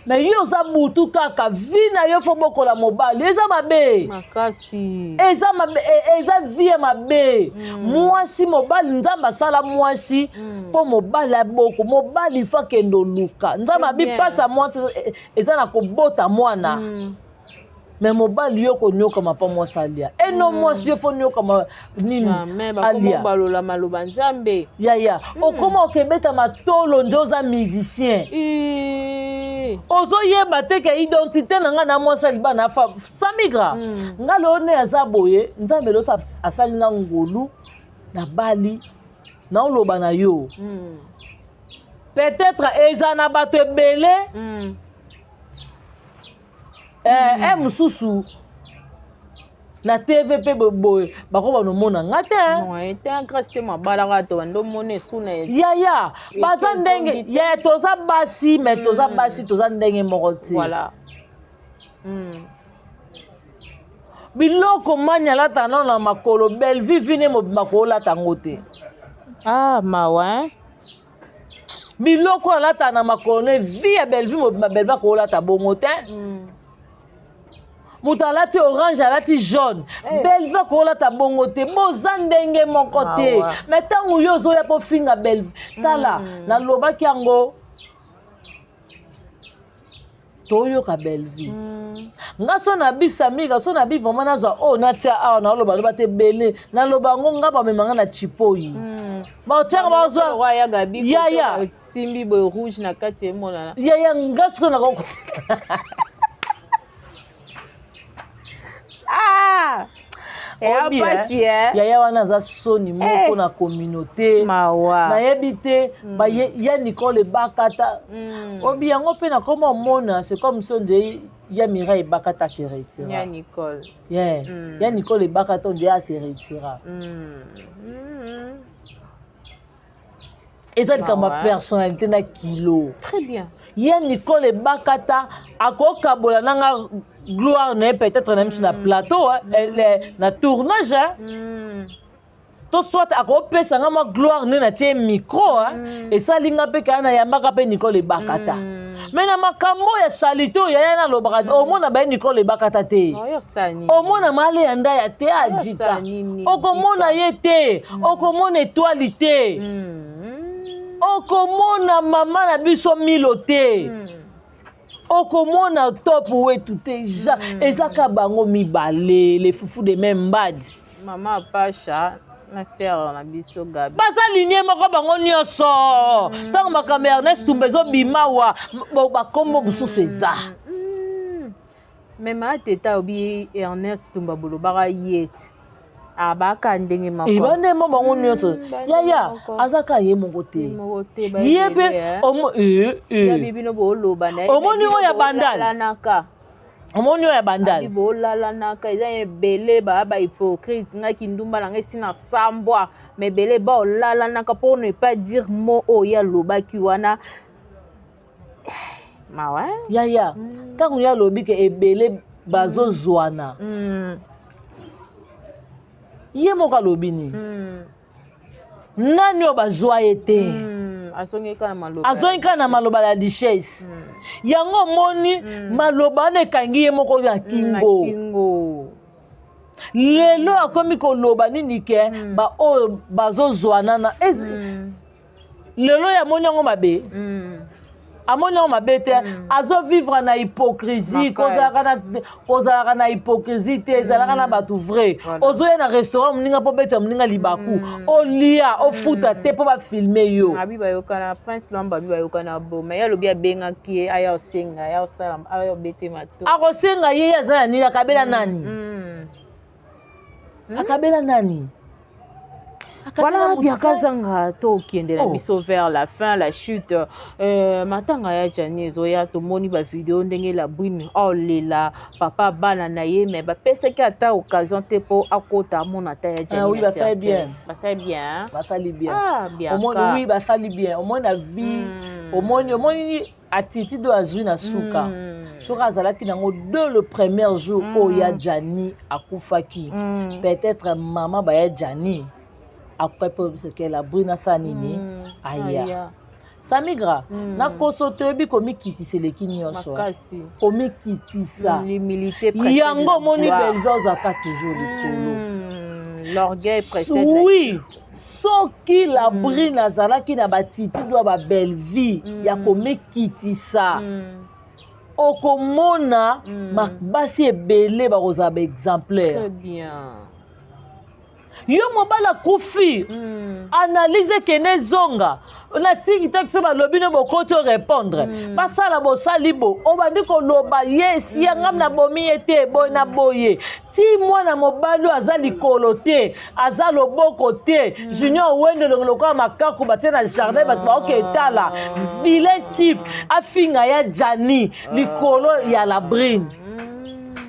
Mais yo oza butu kaka vie na yo fo bokola mobali, eza mabe. Makasi. Eza mabe, eza vie ya mabe. Mwasi mobali, Nzambe asala mwasi mpo mobali aboko mobali, fo akende oluka. Nzambe Très abi bien. mpasa mwasi eza na kobota mwana. Mais mobali, yo koniokama mpo mwasi alia eno. Mwasi yo fo niokama nini? Jamais bakoma Alia. balola maloba Nzambe. Yaya, okoma okebeta matolo nde oza musicien. Ih. Ozoyeba te ke identité na ngai na mwasi ya libala na fa Samigra. Nga lelo nde aza boye, Nzambe loso asali nga ngolu, nabali, naoloba na yo. Peut-être eza na bato ebele. Mosusu na TV mpe boye bakoba nomona nga te, hein. Non, ete Grâce te mabalaka to bando mona esuna. Yaya, baza Ete ndenge ezongi te. Yaya, toza basi, mais toza basi, toza ndenge moko te. Voilà. Biloko mani alata nano na makolo, Bellevue vine mobimba koolata yango te. Ah, mawa, hein? Biloko alata na makolo ne, vie ya Bellevue mobimba, Bellevue akoolata bongo te. Moto alati orange, alati jaune. Eh. Bellevue akoolata bongo te, boza ndenge moko te. Mawa. Mais ntango yo ozoya mpo finga Bellevue, tala. Nalobaki yango, toyoka Bellevue. Nga so na bisamika, so na bi vraiment nazwa oyo natia awa, naoloba loba te ebele, naloba yango nga bamema nga na chipoi. Batiaka bazwa. Lokwa ya Gabi. Yaya. Simbi boye rouge na kati emonana. Yaya, nga sikoyo nako Ah! Eya Obi, pasi, eh? Yaya, wana aza soni moko Eh. na communauté. Mawa. Nayebi te ya Nicole Ebakata. Obi yango mpe nakoma omona, c'est comme so nde ya Mira Ebakata se retira. Ya Nicole. Yeah. Ya Nicole Ebakata nde ase retira. Eza likambo ya Mawa. personnalité na kilo. Très bien. Ye Nicole Ebakata akokabola nanga gloire na ye peut-être na miso na plateau, hein, na tournage, hein. To soit akopesa nga mwa gloire nde natie micro, hein. Esali nga mpe kaya nayambaka mpe Nicole Ebakata. Mais na makambo ya salite oyo yaya nalobaka, omona baye Nicole Ebakata te. Oyosala nini? Omona male ya ndaya te, ajika. Oyosala nini? Okomona ye te, okomona étoile te, okomona mama na biso Milo te, okomona top wetu te. Ja eza ka bango mibale, le fufu de même mbadi. Mama Pasha na sere na biso Gabi. Baza linie moko bango nyonso. Ntango makambo ya Ernest Tumba ezobima wa bakombo mosusu eza. Mais maa teta obi Ernest Tumba bolobaka ye ti abaka ndenge moko. Ebandemo bango nyonso. Bandenge Yaya, moko. aza ka ye moko te. Ye moko te. Ye mpe Yabi bino booloba na ye. Omoni oyo ya Bandal? Bandal. Omoni oyo ya Bandal? Abi boolalanaka, eza ebele baya bahypocrite. Ngaki ndumba na ngai esi na sambwa, mais ebele baolalanaka mpo ne pas dire mot oyo alobaki wana. Mawa, hein? Yaya, ntango ye alobi ke ebele bazozwana, ye moko alobi nini? Nani oyo bazwa ye te? Azongi kaka na maloba. Azongi kaka na maloba ya duchesse. Yango omoni, maloba wana ekangi ye moko na Na kingo. Kingo. Lelo akomi koloba nini ke baoyo bazozwana na lelo yamoni yango mabe. Amoni yango mabe te. Azovivre na hypocrisie. Makasi. Kozalaka na hypocrisie te, ezalaka na bato vrai. Ozoya na restaurant moninga mpo obetya moninga libaku, olia, ofuta te mpo bafilme yo. Abi bayokana, Prince Lwamba, abi bayokana bo, mais ye alobi abengaki ye aya osenga, aya osala, aya obete mato. Akosenga ye, ye aza na nini? Akabela nani? Akabela nani? Akabela Voilà. motu te. Biaka zanga, tokende na Oh. biso vers la fin, la chute. Matanga ya Jani ezoya, tomoni bavideo ndenge la Brune aolela papa bana na ye, mais bapesaki ata occasion te mpo akota amona ata ya Jani Ah oui, na basali cercueil. bien. Basali bien, hein? Basali bien. Ah, Biaka. Omoni, oui, basali bien. Omoni na vie, omoni attitude oyo azwi na suka. Soki azalaki nango dès le premier jour oyo ya Jani akufaki, peut-être mama baya Jani akoki mpe oyebisa ke la Brune asala nini, aya. Samigra, nakoso toyebi komikitisa eleki nyonso. Makasi. Komikitisa. L'humilité précède Yango la omoni gloire. Belve ozalaka toujours likolo. L'orgueil précède la Oui, soki Labrine azalaki na batitude ya babelvie ya komikitisa, okomona basi ebele bakozala baexemplaire. Très bien. Yo mobali akufi, analyse ekende ezonga na TikTok, so balobi no bokoti orépondre, basala bosali bo obandi koloba ye esi ya ngam nabomi ye te, boye na boye ti mwana mobali oyo aza likolo te, aza loboko te. Junior Wendo, elongo lokola makaku batie na jardin, bato baoke etala, vilain type, afinga ya Jani likolo ya Labrine.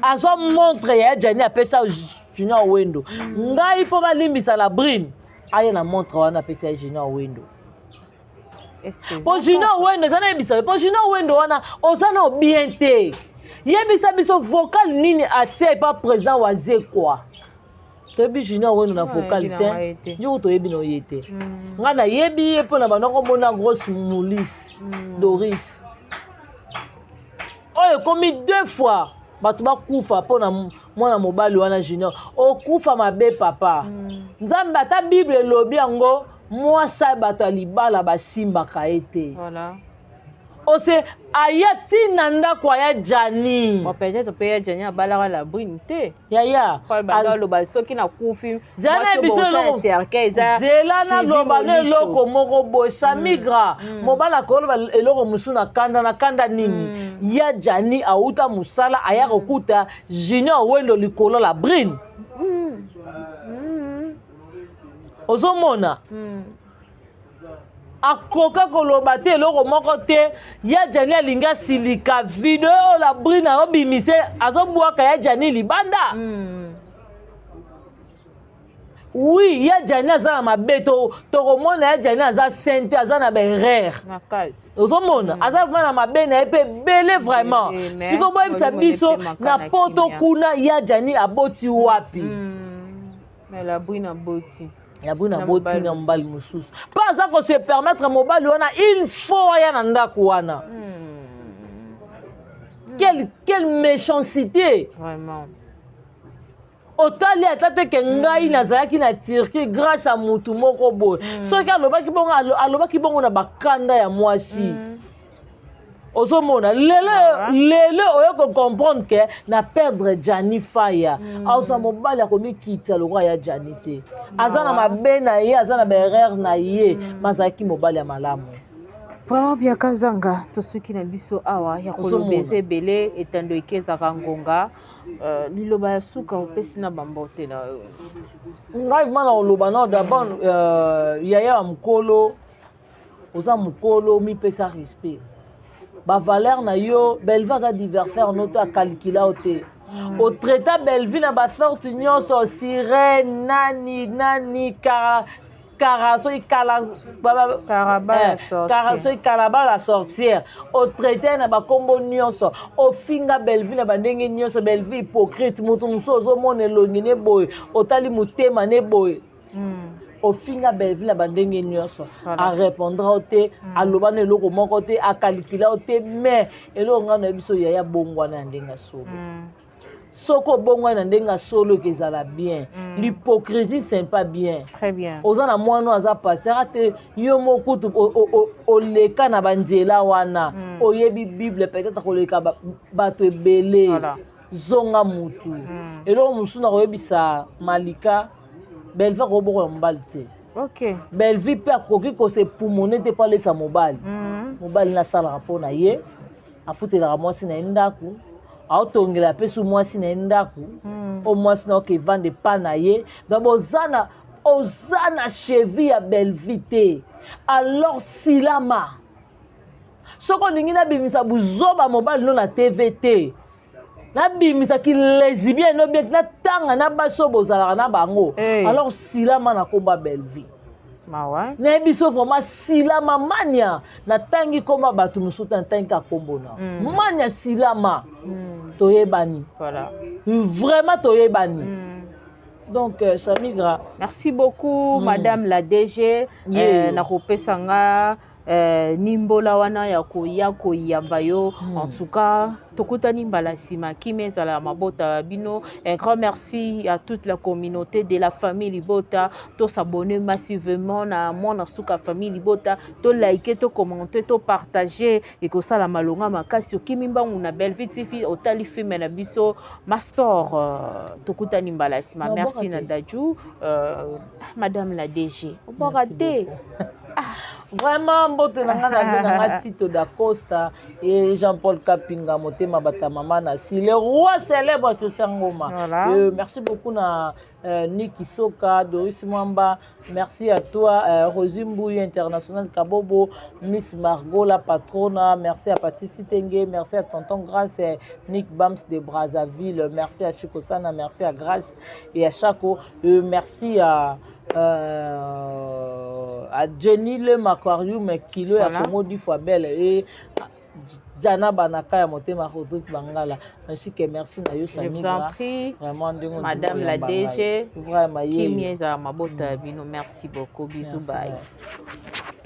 Azwa montre ya Jani, apesa Junior Wendo. Ngai mpo balimbisa Labrine, aye na montre wana, apesa ya Junior Wendo. Est-ce que Mpo Junior Wendo eza, nayebisa yo, mpo Junior Wendo wana oza na bien te. Yebisa biso vocal nini atia epa président Wazekwa. Toyebi Junior Wendo na Non, vocal nayebi na ngai te. te. Yoko toyebi na ye te. Ngai nayebi ye mpo na bandako mona grosse molise. Doris oyo ekomi deux fois bato bakufa mpo na mwana mobali wana. Junior, okufa mabe, papa. Nzambe, ata Bible elobi yango, mwasi ya bato ya libala basimbaka ye te. Voilà. Ose aya ntina ndako aya Jani. Bon, peut-être mpe ya Jani abalaka Labrine te. Yaya. Paul bando aloba soki nakufi. Zela na biso eloko. Cercueil eza Zela naloba na Sylvie Molisho. eloko moko boye, Samigra. Mobali akoloba eloko mosusu na kanda, na kanda nini? Ya Jani auta mosala, aya kokuta Junior Wendo likolo Labrine. Ozomona, akoka koloba te eloko moko te. Ya Jani alingi asilika, video oyo Labrine azobimise, azobwaka ya Jani libanda. Oui, ya Jani aza na mabe, tokomona ya Jani aza saint te, aza na baerreur. Makasi. Ozomona, aza vraiment na mabe na ye mpe ebele vraiment. Ebele, mais Sikoyo boyebisa molimo biso epemaka na na poto kimia. kuna, ya Jani aboti wapi? Mais Labrine aboti. Labrine Na aboti mobali na mobali mosusu, mpo aza kose permettre mobali wana, il faut aya na ndako wana. Quelle méchanceté! Vraiment. Otali ata te ke ngai nazalaki na Turquie grâce à mutu moko boye. Soki alobaki bongo, alobaki bongo na bakanda ya mwasi. Ozomona lelo, lelo oyo kocomprendre ke na perdre Jani Faya. Azwa mobali akomikitisa lokola ya Jani te. Aza na mabe na ye, aza na baerreur na ye, ma azalaki mobali ya malamu. Vraiment, Biaka Zanga, tosuki na biso awa ya koloba. Ozomona. Eza ebele, etando eke ezalaka ngonga. Liloba ya suka opesi na bambote na yo? Ngai ma na koloba nao d'abord, yaya ya mokolo, oza mokolo, mipesa respect, bavaleur na yo. Belve aza adversaire no te, akalkila yo te. Otraita Bellevie na basorte nyonso, sirene nani nani, kara kara, soki kala Karaba la sorcière. Soki Kalaba la sorcière, otraite na bakombo nyonso, ofinga Bellevie na bandenge nyonso. Bellevie hypocrite, moto mosusu ozomona elongi ne boye, otali motema ne boye. Ofinga Bellevie na bandenge nyonso. Arépondra yo te, aloba na eloko moko te, akalikila yo te. Mais eloko ngai nayebi biso, yaya, bongwana ya ndenge ya solo. Soki obongwani na ndenge ya solo, ekezala bien. L'hypocrisie, c'est pas bien. Très bien. Oza na mwana oyo aza pasteur ate, yo mokutu oleka na banzela wana. Oyebi Bible peut-être koleka bato ebele. Zonga mutu. Eloko mosusu na koyebisa Malika, Belvi akobokola mobali te. Belvi mpe akoki kosepumone te mpo alesa mobali. Mobali nasalaka mpo na ye, afutelaka mwasi na ye ndako, aotongela, apesi mwasi na ye ndako. Oyo mwasi na oke evanda epa na ye. Donc boza na, oza na cheville ya Belvi te. Alors silama, soki olingi nabimisa buzoba mobali no na TV te, nabimisaki lesbienne no bien, natanga na basi oyo bozalaka na bango. Hey. Alors silama na komba Belvi. Mawa. Nayebi so vraiment, silama mania, natangi komba bato mosusu te, natangi ka kombo na mania, silama. Toyebani. Vraiment, toyebani. Donc Samigra. Merci beaucoup, madame la DG. Yeah. Nakopesa nga Nimbola wana ya koya koyamba yo. En tout cas, tokutani mbala nsima. Kimia ezala ya mabota ya bino. Un grand merci à toute la communauté de la famille Libota. Tos'abonner massivement na Mwana Suka Famille Libota, tolike, tocommenter, topartager, ekosala malonga makasi. Okimi mbangu na Bellevue TV, otali film na biso Mastor. Tokutani mbala nsima. Merci na Daju, madame la DG, obwaka te. Vraiment, mbote na nga na ve na nga Tito da Costa et Jean-Paul Kapinga, motema bata mama na si le roi célèbre Christian Ngoma. Voilà. Merci beaucoup na Niki Soka, Doris Mwamba, merci à toi, Rosie Mbouy International Kabobo, Miss Margot la patrona, merci à Patiti Tenge, merci à Tonton Grace, Nick Bams de Brazzaville, merci à Chico Sana, merci à Grace et à Chaco, merci à Jenny Le Aquarium Kilo ya Voilà. Congo dix fois belle et Jana Banaka ya motema Rodrigue Bangala, ainsi que merci na yo. Je vous en Samigra prie. Vraiment, ndenge Madame la DG. Vraiment. Kimia ezala mabota ya bino. Merci beaucoup, bisous. Merci, bye. bye.